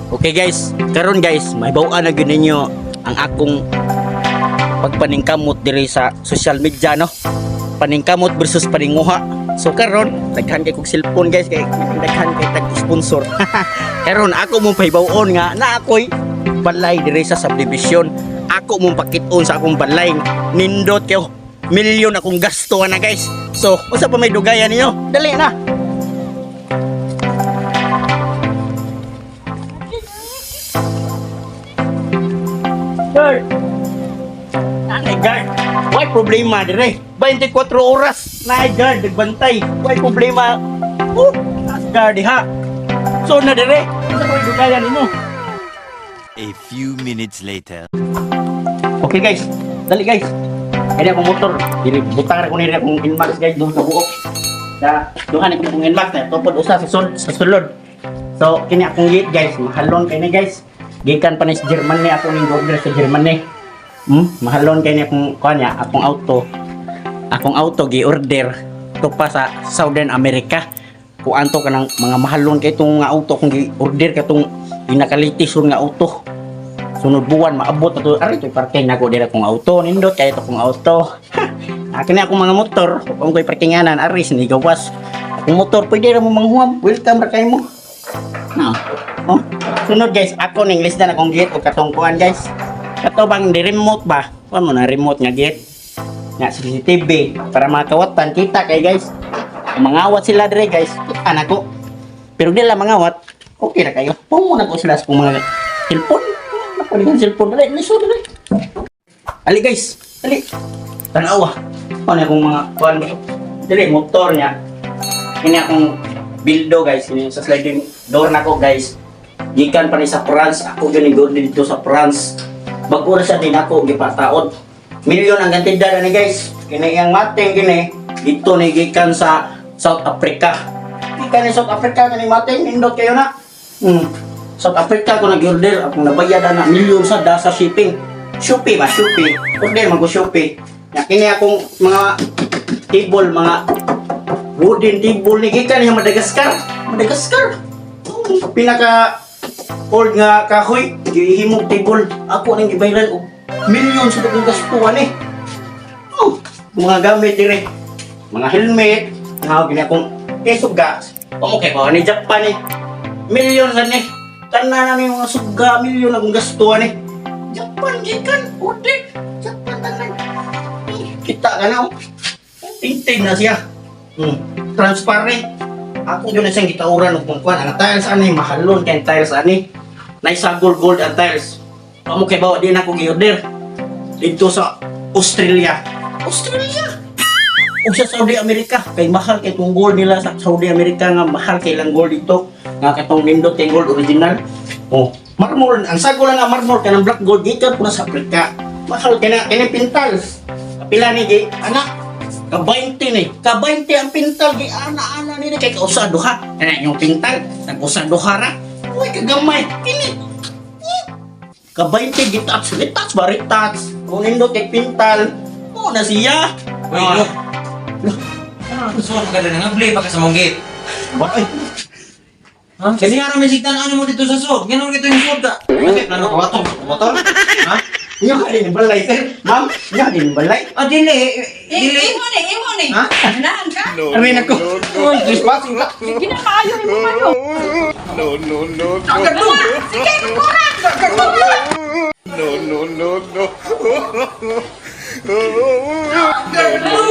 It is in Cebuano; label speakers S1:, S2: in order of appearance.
S1: Okay guys, karon guys, mahibaw-an na gyud ninyo ang akong pagpaningkamot diri sa social media, no. Paningkamot versus paninguha. So karon, daghan kay kog cellphone, guys, kay daghan kay tag sponsor. Karon ako mong pahibaw-on nga na ako'y balay diri sa subdivision. Ako mong pakit-on sa akong balay. Nindot kayo. Milyon akong gasto na, guys. So, unsa pa may dugayan ninyo? Dali na. Guard. Nanay guard. Why problema dire? 24 oras na guard nagbantay. Why problema? Oh, as guard diha. So na dire. Unsa pa may dugayan nimo?
S2: A few minutes later.
S1: Okay guys, dali guys. Kaya akong motor, dili butang ra ko nila akong Inmax, guys, doon sa buok. Da, duha ni akong Inmax na tupod usa sa sa sulod. So kini akong gate, guys, mahalon kay ni, guys. Gikan pa ni sa Germany, ako ning order sa Germany. Mahalon kay ni akong kuan niya, akong auto. Akong auto gi-order to pa sa Southern America. Kuan to kanang mga mahalon kay itong nga auto kung gi-order katong pinakaliteson nga auto. Sunod buwan maabot na to. Ari to parking nako dira akong auto, nindot kay to akong auto. Akin na akong mga motor, kung ko'y parkinganan ari sinigawas. Akong motor pwede ra mo manghuam, welcome ra kay mo. No. Oh. Sunod guys, ako ning lista na akong gate og katong kuan, guys. Kato bang di remote ba? Kuan mo na remote nga gate. Nga CCTV para makawatan kita kay guys. Kung mangawat sila dire, guys, kita nako. Pero di lang mangawat, okay ra kayo. Pumo na ko sila sa akong mga cellphone. Ako ni cellphone dali, lisod dali. Ali guys, ali. Tanawa. Ano akong mga kuan dili motor niya. Ini akong bildo, guys, ini sa sliding door nako, guys. Gikan pa ni sa France, ako gani go dito sa France. Bago ra sa din ako gipataod. Milyon ang kantidad ni, guys. Kini yang mating kini dito ni gikan sa South Africa. Gikan ni South Africa kani mating, nindot kayo na. South Africa ko nag-order, akong nabayad na milyon sa da sa shipping. Shopee ba? Shopee. Order man ko Shopee. Ya, kini akong mga table, mga wooden table ni gikan ni Madagascar. Madagascar. Pinaka old nga kahoy, gihimong table. Ako ning gibayran og milyon sa akong gastuhan eh. Oh, mga gamit dire. Mga helmet, nga gini akong kay suga. Pamo kay ko ni Japan eh. Milyon sa ni. Tanan na ni mga suga, milyon akong gastuhan eh. Japan gikan, order. Japan tanan. Eh, kita ka na oh. Tinted na siya. Transparent. Ako yun na siyang gitauran og pangkuan. Ang tiles ani mahalon kay tiles ani. Naisagol gold ang tiles. Pamo kay bawa din ako gi-order dito sa Australia. Australia. Ug sa Saudi America kay mahal kay tong gold nila sa Saudi America, nga mahal kay lang gold dito nga katong nindot kay gold original. Oh, marmol ang sagol nga marmol kanang black gold gikan po na sa Africa. Mahal kay na kini pintal. Pila ni gi anak ka 20 ni. Ka 20 ang pintal gi ana-ana ni kay kausa duha. Kana yung pintal nag-usa duha ra. Uy, kagamay kini. Ka 20 gitouch, retouch ba, retouch. Kung nindot kay pintal, mo na siya.
S3: Uy, look. Ano, gusto ko maganda na nga, bli, pa ka sa mong gate.
S1: Ay,
S3: Ha? Kasi nga rami sigtan ano mo dito sa sud. Ganun dito yung sud ka. Kasi plano ka wato, motor? Ha?
S1: Iyo ka din balay, sir. Ma'am, iyo ka din balay.
S3: Ah, dili.
S4: Eh,
S3: Dili.
S4: imo ni, imo ni.
S3: Ha?
S4: Ganahan ka?
S1: Amin ako.
S3: Uy, trespassing ka.
S4: Sige na, maayo imo mayo.
S5: No, no, no, no.
S4: Sige, magkura! Magkura!
S5: No, no, no, no. No, no, no.